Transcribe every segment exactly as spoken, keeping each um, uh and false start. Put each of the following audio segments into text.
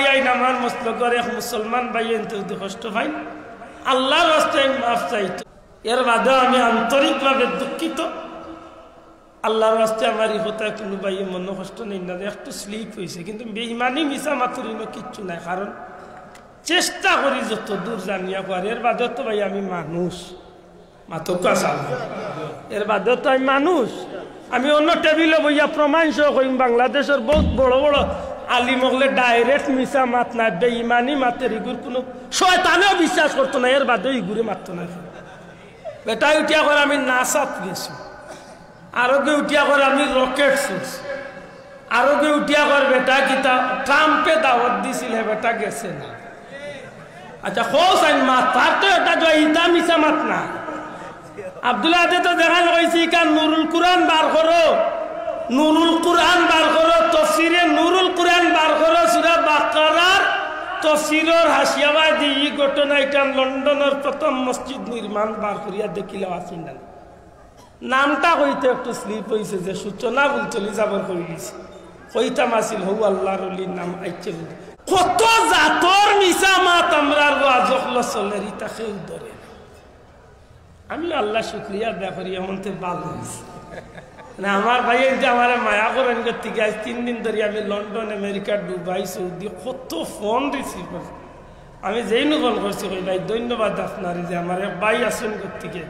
আইন আমার মসলকর এক মুসলমান ভাইয়াইন্তে যদি কষ্ট পাইন, আল্লাহর ওয়াস্তে আমি মাফ চাইতো। এর বাদেও আমি আন্তরিকভাবে দুঃখিত। আল্লাহর ওয়াস্তে আমার ই কথায় কুনু ভাইয়ে মনো কষ্ট নেইন না যে একটু slip অইছে, কিন্তু বেইমানি মিছা মাতুর ইনো কিচ্ছু নাই, কারণ চেষ্টা করি যত দূর জানিয়া পারি। এর বাদেও তো ভাই আমি মানুষ, মাতউক্কা সাব। এর বাদেও তো আমি মানুষ। আমি অন্য টেবিলো বইয়া প্রমাণ সহ কইমু, বাংলাদেশর বউত বড় বড় আলিম অকলে direct মিছা মাত নায়, বেইমানি মাতের, ইগুর কুনু শয়তানেও বিশ্বাস করতো না, এর বাদেও ইগুরে মাততো না। বেটায় উঠিয়া কর আমি নাসাত গেছি, আরোগে উঠিয়া কর আমি rocket ছুড়ছি, আরোগে উঠিয়া কর বেটা কিতা ট্রাম্পে দাওয়াত দিছিল, হে বেটা গেছে না। আচ্ছা, কও চাইন মাত, তার তো এটা জয় ইতা মিছা মাত না। আব্দুল আহাদে তো দেখান কইছি, ইখান নুরুল কুরআন বার করো, নুরুল কুরআন বার করো, তফসিরে নুরুল কুরআন বার করো, সূরা বাকারার তফসিরর হাশিয়া বায় দি ই ঘটনা, ইখান লন্ডনর প্রথম মসজিদ নির্মাণ বার করিয়া দেখিলাও আছইন না। নামটা কইতে একটু slip অইছে, যে সূচনা ফুলতলি সাবর কইলিছি, কইতাম আছিল, হউ আল্লাহর ওলির নাম আইছে বুলে। কত জাতর মিছা মাত আমরার ওয়াজ অকলো চলের, ইতা কেউ ধরে না। আমি আল্লাহর শুকরিয়া আদায় করি, এমনতে ভালা অইছে। না, আমার ভাইয়াইন্তে আমারে মায়া করইন গতিকে আইজ তিন দিন ধরি আমি লন্ডন, আমেরিকা, দুবাই, সৌদি কত ফোন receive করছি। আমি যেইন ফোন করছি, কই, "ভাই, ধন্যবাদ আপনারে যে আমার এক ভাই আছইন গতিকে।"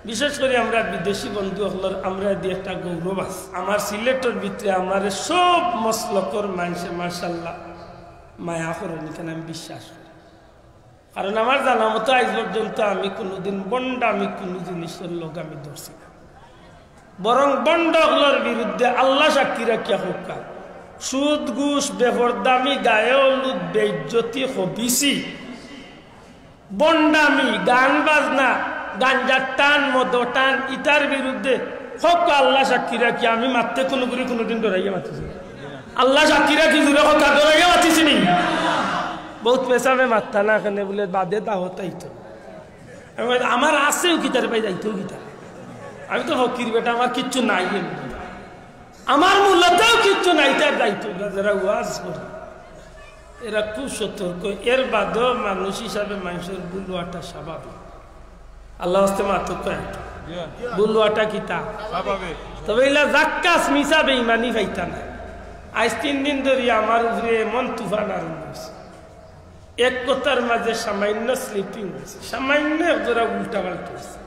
বিশেষ করি আমরা বিদেশি বন্ধু অকলর আমরা দি একটা গৌরব আছে। আমার সিলেটর ভিতরে আমারে সব মসলকর মানষে মাশাআল্লাহ মায়া করইন, ইখান আমি বিশ্বাস করি। কারণ আমার জানা মতো আইজ পর্যন্ত আমি কুনুদিন ভন্ডামি কুনু জিনিসর লগ আমি ধরছি না, বরং ভন্ড অকলর বিরুদ্ধে আল্লাহ সাক্ষী রাখিয়া কউক্কা, সুদ, ঘুষ, বেপরদামি, গায়ে হলুদ, বেইজ্জতি, খবিসি, ভন্ডামি, গান বাজনা, গাঞ্জার টান, মদর টান, ইতার বিরুদ্ধে কউক্কা আল্লাহ সাক্ষী রাখি আমি মাততে কুনুগুরে কুনুদিন ডরাইয়া মাতিছি না। আল্লাহ সাক্ষী রাখি জুরে কউক্কা ডরাইয়া মাতিছি নি? বউত পেছাবে মাততা না কেনে বুলে বাদে দাওয়াত আইতো। আমি কই, "আমার আছেও কিতারে ভাই, যাইতেও কিতারে? আমি তো ফকির বেটা, আমার কিচ্ছু নাই এমনি। আমার মূলতেও কিচ্ছু নাই, তার যাইতেও না।" যারা ওয়াজ করে, এরা খুব সতর্ক। এর বাদেও মানুষ হিসাবে মানষর ভুল অওয়াটা স্বাভাবিক। আল্লাহ ওয়াস্তে মাতউক্কা একটু। ভুল অওয়াটা কিতা? স্বাভাবিক। তবে ইলা জাক্কাস মিছা বেইমানি পাইতা না। আইজ তিন দিন ধরি আমার উপরে এমন তুফান আরম্ভ অইছে। এক কথার মাঝে সামান্য slipping অইছে, সামান্য এক জোড়া উল্টা পাল্টা অইছে।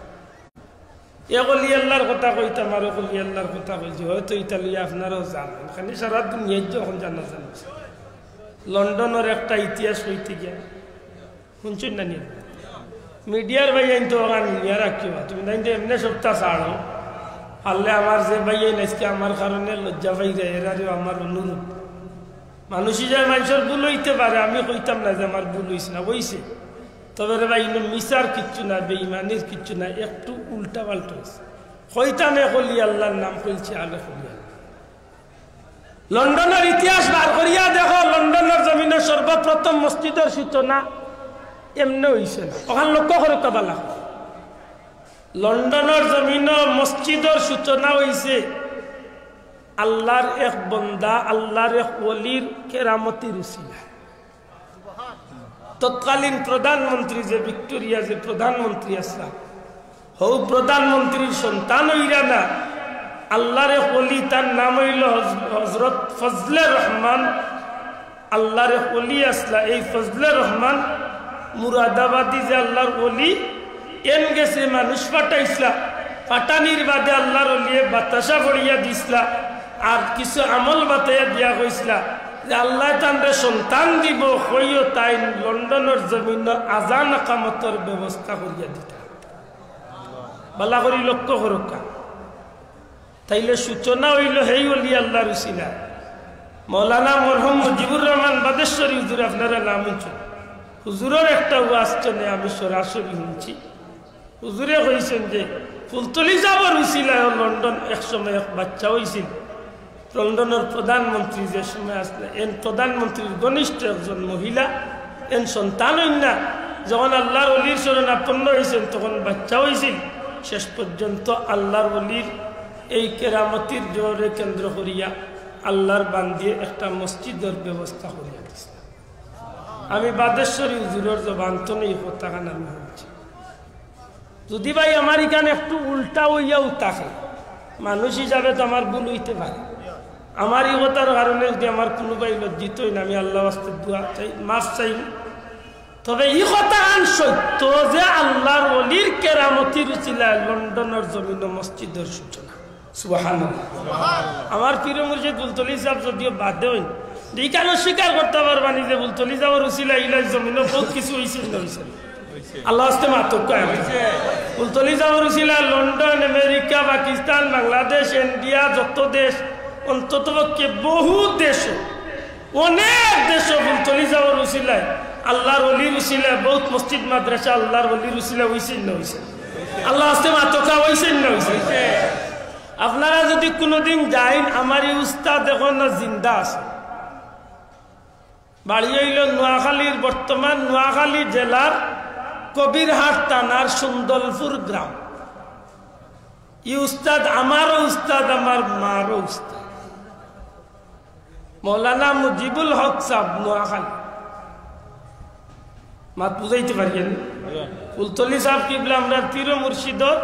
এক অলি আল্লাহর কথা কইতাম, আর এক অলি আল্লাহর কথা কইছি, হয়তো ইতা লইয়া আপনারাও জানইন। খালি সারা দুনিয়াত যখন জানা জানি। লন্ডনর একটা ইতিহাস কইতে গিয়া, হুনছইন না নি? মিডিয়ার ভাইয়াইন তো ওখান নিয়া রাখিও, তুমি নাইন তো এমনে সবটা ছাড়ো। পারলে আমার যে ভাইয়াইন আইজকে আমার কারণে লজ্জা পাইরা, এরারেও আমার অনুরোধ। মানুষ হিসাবে মানষর ভুল অইতে পারে, আমি কইতাম না যে আমার ভুল অইছে না, অইছে। তবে রে ভাই, ইনো মিছার কিচ্ছু না, বেইমানির কিচ্ছু না, একটু উল্টা পাল্টা অইছে। কইতাম এক অলি আল্লাহর নাম কইলছি, আর এক অলি আল্লাহ। লন্ডনর ইতিহাস বার করিয়া দেখো, লন্ডনর জমিনো সর্বপ্রথম মসজিদর সূচনা এমনে অইছে না। ওখান লক্ষ্য করউক্কা বালা। লন্ডনর জমিনো মসজিদর সূচনা অইছে আল্লাহর এক বন্দা, আল্লাহর এক ওলির কেরামতির উসিলায়। তৎকালীন প্রধানমন্ত্রী যে ভিক্টোরিয়া যে প্রধানমন্ত্রী আছলা, হউ প্রধানমন্ত্রীর সন্তান অইরা না, আল্লাহর এক ওলি, তার নাম অইলো হজ-, হজরত ফজলে রহমান। আল্লাহর এক ওলি আছলা, এই ফজলে রহমান মুরাদাবাদী যে আল্লাহর ওলি, এন গেছে মানুষ পাঠাইছলা, পাঠানির বাদে আল্লাহর ওলিয়ে বাতাসা পড়িয়া দিছলা, আর কিছু আমল বাতাইয়া দিয়া কইছলা যে আল্লায় তানরে সন্তান দিবো, কইও তাইন লন্ডনর জমিনো আজান আকামতর ব্যবস্থা করিয়া দিতা। বালা করি লক্ষ্য করউক্কা। তাইলে সূচনা অইলো হেই ওলি আল্লাহর উসিলায়। মৌলানা মরহুম মুজিবুর রহমান বাদেশ্বরী হুজুর, আপনারা নাম হুনছইন। হুজুরর একটা ওয়াজ চলে, আমি সরাসরি হুনছি। হুজুরে কইছইন যে ফুলতলি সাবর উসিলায় লন্ডন এক সময় এক বাচ্চা অইছিল। লন্ডনর প্রধানমন্ত্রী যে সময় আছলা, এন প্রধানমন্ত্রীর ঘনিষ্ঠ একজন মহিলা, এন সন্তান অইন না। যখন আল্লাহর ওলির শরণাপন্ন অইছইন, তখন বাচ্চা অইছিল। শেষ পর্যন্ত আল্লাহর ওলির এই কেরামতির জোরে কেন্দ্র করিয়া আল্লাহর বান্দিয়ে একটা মসজিদর ব্যবস্থা করিয়া দিছলা। আমি বাদেশ্বরী হুজুরর জবান থনে ই কথাখান আমি হুনছি। যুদি ভাই আমার ইখান একটু উল্টা অইয়াও থাকে, মানুষ হিসাবে তো আমার ভুল অইতে পারে। আমার ই কথার কারণে যুদি আমার কুনু ভাই লজ্জিত অইন, আমি আল্লার ওয়াস্তে দোয়া চাই, মাফ চাই। তবে ই কথাখান সত্য যে আল্লার ওলির কেরামতির উছিলায় লন্ডনর জমিনো মসজিদর সূচনা। সুবহানাল্লাহ। আমার পীর মুর্শিদ ফুলতলি সাব যুদিও বাদে অইন, ইখান অস্বীকার করতা পারবা নি যে ফুলতলি সাবর উছিলায় ইলা জমিনো বউত কিছু অইছে না অইছে না? আল্লার ওয়াস্তে মাতউক্কা। ফুলতলি সাবর উছিলায় লন্ডন, আমেরিকা, পাকিস্তান, বাংলাদেশ, ইন্ডিয়া, যত দেশ, অন্ততপক্ষে বহু দেশো, অনেক দেশো ফুলতলি সাবর উছিলায়, আল্লার ওলির উছিলায় বউত মসজিদ মাদ্রাসা আল্লার ওলির উছিলায় অইছে না অইছে না? আল্লার ওয়াস্তে মাতউক্কা, অইছে না অইছে না? আপনারা যুদি কুনুদিন যাইন, আমার ই উস্তাদ অখনো জিন্দা আছে। বাড়ি অইলো নোয়াখালীর, বর্তমান নোয়াখালী জেলার কবিরহাট থানার সুন্দরপুর গ্রাম। ই উস্তাদ আমারও উস্তাদ, আমার মারও উস্তাদ, মৌলানা মুজিবুল হক সাব নোয়াখালী। মাত বুঝাইতে পারিয়ার নি? ফুলতলি সাব কিবলা আমরার পীর মুর্শিদর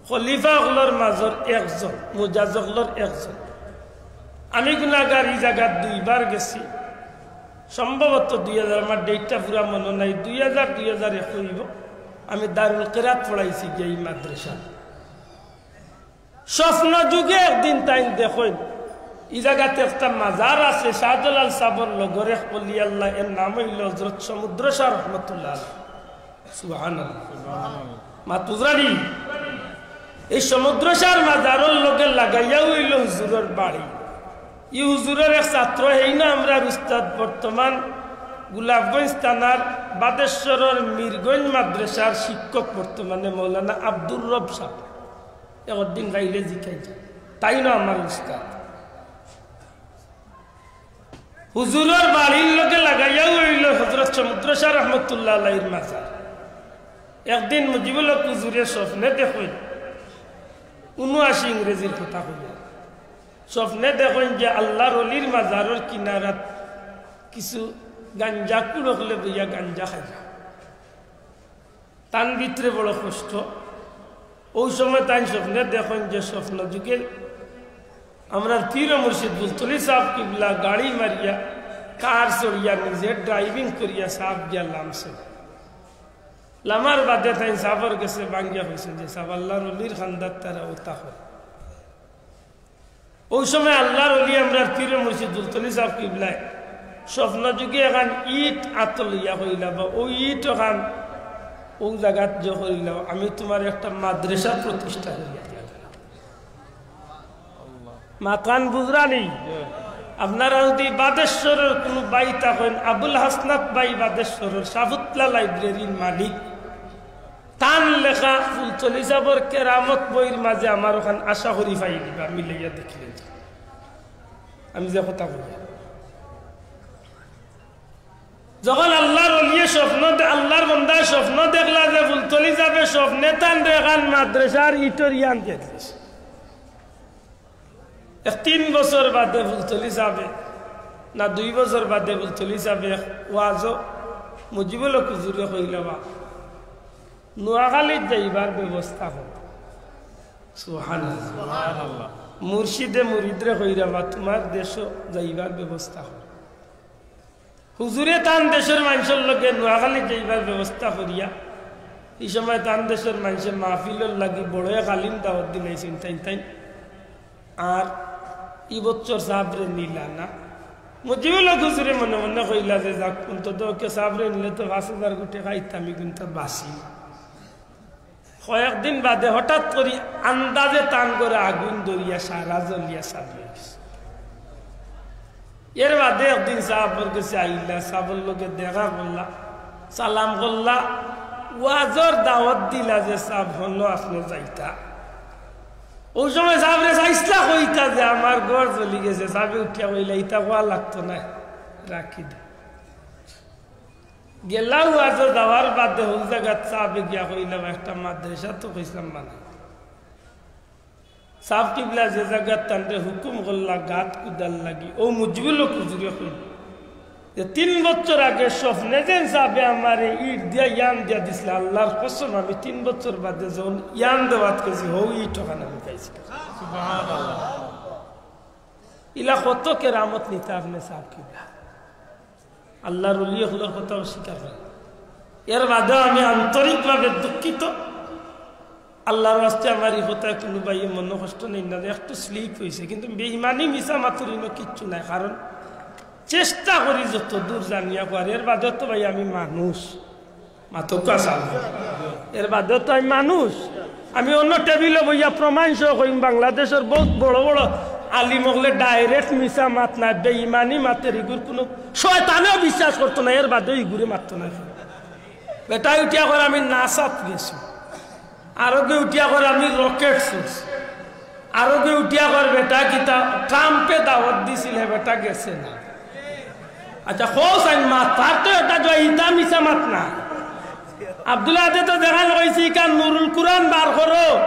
খলিফা অকলর মাজর একজন, মুজাজ অকলর একজন। আমি গুনাগার, ই জাগাত দুইবার গেছি, সম্ভবত দুই হাজার, আমার date টা পুরা মনো নাই, দুই হাজার, দুই হাজার এক অইবো। আমি দারুল কেরাত পড়াইছি গিয়া ই মাদ্রাসাত। স্বপ্ন যুগে একদিন তাইন দেখইন, ই জাগাত একটা মাজার আছে, শাহজালাল সাবর লগর এক অলি আল্লাহ, এর নাম অইলো হজরত সমুদ্র শাহ রহমতুল্লাহ আলাইহি। সুবহানাল্লাহ। মাত বুঝরা নি? ই সমুদ্র শাহর মাজারর লগে লাগাইয়াউ অইলো হুজুরর বাড়ি। ই হুজুরর এক ছাত্র, হেইন আমরার উস্তাদ, বর্তমান গোলাপগঞ্জ থানার বাদেশ্বরর মীরগঞ্জ মাদ্রাসার শিক্ষক, বর্তমানে মৌলানা আব্দুর রব সাব। একদিন যাইলে জিকাইন, তাইনও আমার উস্তাদ। হুজুরর বাড়ির লগে লাগাইয়াউ অইলো হজরত সমুদ্র শাহ রহমতুল্লাহ আলাইহির মাজার। একদিন মুজিবুল হক হুজুরে স্বপ্নে দেখইন, উনআশি ইংরেজির কথা কইয়ার, স্বপ্নে দেখইন যে আল্লার ওলির মাজারর কিনারাত কিছু গাঞ্জা কুড়কলে বইয়া গাঞ্জা খাইরা। তান ভিতরে বড় কষ্ট। অউ সময় তাইন স্বপ্নে দেখইন যে স্বপ্ন যুগে আমরার পীর মুর্শিদ ফুলতলি সাব কিবলা গাড়ি মারিয়া, কার চড়িয়া, নিজে driving করিয়া সাব গিয়া লামছে। লামার বাদে তাইন সাবর গেছে ভাঙ্গিয়া কইছইন যে, "সাব, আল্লার ওলির খান্দাত তারা অতা করে।" অউ সময় আল্লার ওলি আমরার পীর মুর্শিদ ফুলতলি সাব কিবলায় স্বপ্ন যুগে এখান ইট আতো লইয়া কইলা, বা অউ ইট ওখান অউ জাগাত যে করিলাও, আমি তুমার একটা মাদ্রাসা প্রতিষ্ঠা করিয়া দিয়া গেলাম। মাতখান বুঝরা নি? আপনারা যুদি বাদেশ্বরর কুনু ভাই থাকইন, আবুল হাসনাত ভাই বাদেশ্বরর সাবুতলা library-র মালিক, তান লেখা ফুলতলি সাবর কেরামত বইর মাজে আমার ওখান আশা করি পাই দিবা, মিলাইয়া দেখিলে। আমি যে কথা কই, যখন আল্লার ওলিয়ে স্বপ্ন দে-, আল্লার বন্দায় স্বপ্ন দেখলা যে ফুলতলি সাবে স্বপ্নে তানরে এখান মাদ্রাসার ইটর ইয়ান দিয়া দিছে। এক তিন বছর বাদে ফুলতলি সাবে, না দুই বছর বাদে ফুলতলি সাবে এক ওয়াজো মুজিবুল হক হুজুরে কইলা, বা নোয়াখালীত যাইবার ব্যবস্থা কর। সুবহানাল্লাহ। সুবহানাল্লাহ। মুর্শিদে মুরিদরে কইরা, বা তুমার দেশো যাইবার ব্যবস্থা কর। হুজুরে তান দেশর মানষর লগে নোয়াখালীত যাইবার ব্যবস্থা করিয়া, ই সময় তান দেশর মানষে মাহফিলর লাগি বড় এক আলিম দাওয়াত দিলাইছইন তাইন তাইন। আর ই বছর সাবরে নিলা না। মুজিবুল হক হুজুরে মনে মনে কইলা যে, "যাক, অন্তত ওকে সাবরে নিলে তো পাঁচ হাজার কোটি খাইতাম, আমি কিন্তু বাঁচি।" কয়েকদিন বাদে হঠাৎ করি আন্দাজে তান ঘরো আগুন ধরিয়া সারা জ্বলিয়া ছাই অই গেছে। এর বাদে একদিন সাবর গেছে আইলা, সাবর লগে দেখা করলা, সালাম করলা, ওয়াজর দাওয়াত দিলা যে, "সাব, হনো আপনে যাইতা।" অউ সময় সাবরে চাইছলা কইতা যে, "আমার ঘর জ্বলি গেছে।" সাবে উঠিয়া কইলা, "ইতা কওয়া লাগতো নায়, রাখি দে।" গেলা ওয়াজো যাওয়ার বাদে হউ জাগাত সাবে গিয়া কইলা, "একটা মাদ্রাসা তো কইছলাম বানাই।" সাব কিবলা যে জাগাত তানরে হুকুম করলা গাত কুদার লাগি, অউ মুজিবুল হক হুজুরে কইলা, যে তিন বছর আগে স্বপ্নে যেন সাবে আমারে ইট দিয়া ইয়ান দিয়া দিছিল, আল্লাহর কসম, আমি তিন বছর বাদে যখন ইয়ান দেওয়াত গেছি, হউ ইট ওখান আমি পাইছি। ইলা কত কেরামত নিতা আপনে সাব কিবলা। আল্লাহর ওলি অকলর কথা অস্বীকার করে। এর বাদেও আমি আন্তরিকভাবে দুঃখিত। আল্লাহর ওয়াস্তে আমার ই কথায় কুনু ভাইয়ে মনো কষ্ট নেইন না, একটু স্লিপ অইছে, কিন্তু বেইমানি মিছা মাতুরি ইনো কিচ্ছু নাই। কারণ চেষ্টা করি যত দূর জানিয়া পারি, এর বাদেও তো ভাই আমি মানুষ, মাতউক্কা সাব। এর বাদেও তো আমি মানুষ। আমি অন্য টেবিলো বইয়া প্রমাণ সহ কইম, বাংলাদেশর বউত বড় বড় আলিম অকলে direct মিছা মাত না, বেইমানি মাতের, ইগুর কুনু শয়তানেও বিশ্বাস করতো না, এর বাদেও ইগুরে মাততো না। বেটায় উঠিয়া কর আমি নাসাত গেছি, আরোগে উঠিয়া কর আমি রকেট ছুড়ছি, আরোগে উঠিয়া কর বেটা কিতা ট্রাম্পে দাওয়াত দিছিল, হে বেটা গেছে না। আচ্ছা, কও চাইন মাত, তার তো এটা জয় ইতা মিছা মাত না। আব্দুল আদে তো দেখান কইছি, ইখান নুরুল কুরআন বার করো,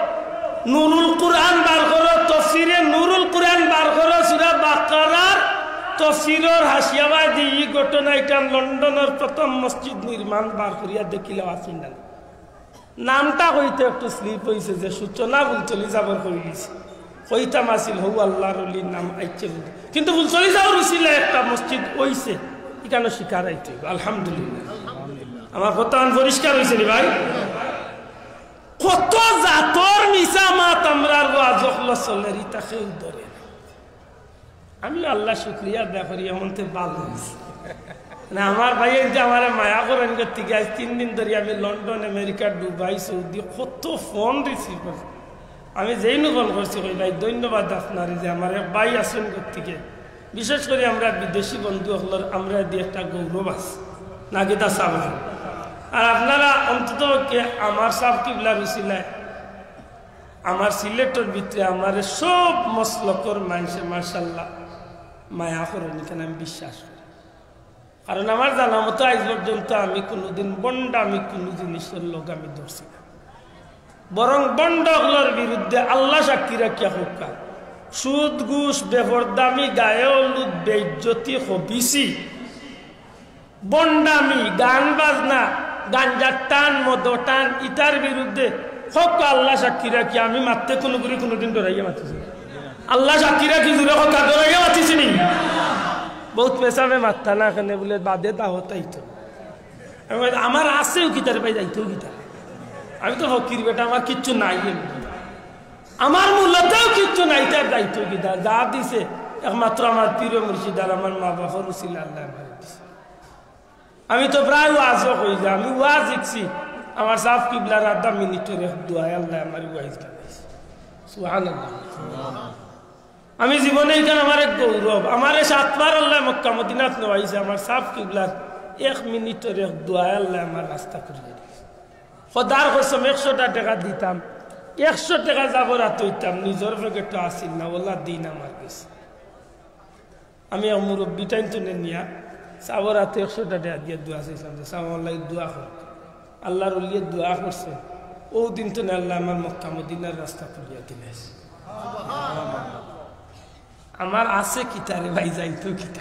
নুরুল কুরআন বার করো, তফসিরে নুরুল কুরআন বার করো, সূরা বাকারার তফসিরর হাশিয়াবায় দি ই ঘটনা, ইখান লন্ডনর প্রথম মসজিদ নির্মাণ বার করিয়া দেখিলাও আছইন না। নামটা কইতে একটু স্লিপ অইছে, যে সূচনা ফুলতলি সাবর কইলিছি, কইতাম আছিল হউ আল্লাহর ওলির নাম আইছে বুলে। কিন্তু ফুলতলি সাবর উসিলায় একটা মসজিদ অইছে, ইখানো স্বীকার আইতে অইবো, আলহামদুলিল্লাহ। আমার কথা আন পরিষ্কার অইছে নি ভাই? কত জাতর মিছা মাত আমরার ওয়াজ অকলো চলের, ইতা কেউ ধরে না। আমি আল্লাহ শুকরিয়া আদায় করি, এমনতে ভালো অইছে। না, আমার ভাইয়ে যে আমারে মায়া করেন গতিকে আজ তিন দিন ধরি আমি লন্ডন, আমেরিকা, দুবাই, সৌদি কত ফোন রিসিভ করছি। আমি যেইন ফোন করছি, কই, "ভাই, ধন্যবাদ আপনারে যে আমার এক ভাই আছইন গতিকে।" বিশেষ করি আমরা বিদেশি বন্ধু অকলর আমরা দি একটা গৌরব আছে। না কিতা সাব? আর আপনারা অন্তত পক্ষে আমার সাব কিবলার উসিলায় আমার সিলেটর ভিতরে আমারে সব মসলকর মানষে মাশাআল্লাহ মায়া করইন, ইখান আমি বিশ্বাস করি। কারণ আমার জানা মতো আইজ পর্যন্ত আমি কুনুদিন ভন্ডামি কুনু জিনিসর লগ আমি ধরছি না, বরং ভন্ড অকলর বিরুদ্ধে আল্লাহ সাক্ষী রাখিয়া কউক্কা, সুদ, ঘুষ, বেপরদামি, গায়ে হলুদ, বেইজ্জতি, খবিসি, ভন্ডামি, গান বাজনা, গাঞ্জার টান, মদর টান, ইতার বিরুদ্ধে কউক্কা আল্লাহ সাক্ষী রাখি আমি মাততে কুনুগুরে কুনুদিন ডরাইয়া মাতিছি না। আল্লাহ সাক্ষী রাখি জুরে কউক্কা ডরাইয়া মাতিছি নি? বউত পেছাবে মাততা না কেনে বুলে বাদে দাওয়াত আইতো। আমি কই, "আমার আছেও কিতারে ভাই, যাইতেও কিতা?" আমি তো ফকির বেটা, আমার কিচ্ছু নাই। আমার মূলতেও কিচ্ছু নাই, তার যাইতেও কিতা? যা দিছে একমাত্র আমার পীর মুর্শিদ আর আমার মা বাবার উসিলা আল্লাহ আমারে দিছে। আমি তো প্রায় ওয়াজও কই যে আমি ওয়াজ শিখছি, আমার সাব কিবলার আধা মিনিটর এক দোয়ায় আল্লাহ আমার ওয়াজ বানাইছে। সুবহানাল্লাহ। আমি জীবনে ইখান আমার এক গৌরব, আমারে সাতবার আল্লাহ মক্কা মদিনাত নেওয়াইছে, আমার সাব কিবলার এক মিনিটর এক দোয়ায় আল্লাহ আমার রাস্তা খুলিয়া দিছে। খোদার কসম, একশোটা টেকা দিতাম, একশো টেকা যাবর আত অইতাম, নিজর পকেটো আছিল না, অলা দিন আমার গেছে। আমি এক মুরব্বি টাইন তুলে নিয়া সাবর আতো একশোটা টেকা দিয়া দোয়া চাইছিলাম যে, "সাব, আমার লাগি দোয়া করো।" আল্লাহর ওলিয়ে দোয়া করছে, অউ দিন তুলে আল্লাহ আমার মক্কা মদিনার রাস্তা খুলিয়া দিলাইছে। আমার আছে কিতা রে ভাই, যাইতো কিতা?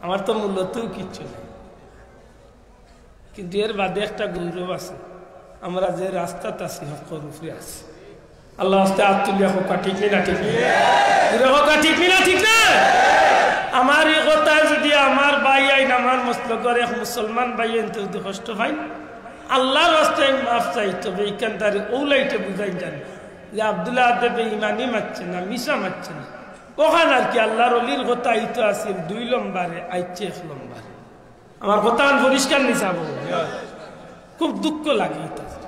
আমার তো মূলতেও কিচ্ছু নাই। কিন্তু এর বাদে একটা গৌরব আছে, আমরা যে রাস্তাত আছি, হকর উপরে আছি। আল্লাহ আস্তে হাত তুলিয়া কউক্কা, ঠিক নি না ঠিক নি? জুরে কউক্কা, ঠিক নি না ঠিক না? আমার ই কথায় যুদি আমার ভাই আইন, আমার মসলকর এক মুসলমান ভাই আইন যুদি কষ্ট পাইন, আল্লাহর ওয়াস্তে আমি মাফ চাই, তবে ইখান তারে অউ লাইটে বুঝাইন জানি যে আব্দুল আদে বেইমানি মাতছে না, মিছা মাতছে না। অখান আর কি আল্লাহর ওলির কথা আইতো আছিল দুই লম্বরে, আইছে এক লম্বরে। আমার কথা আন পরিষ্কার নি সাব? খুব দুঃখ লাগে ইতা।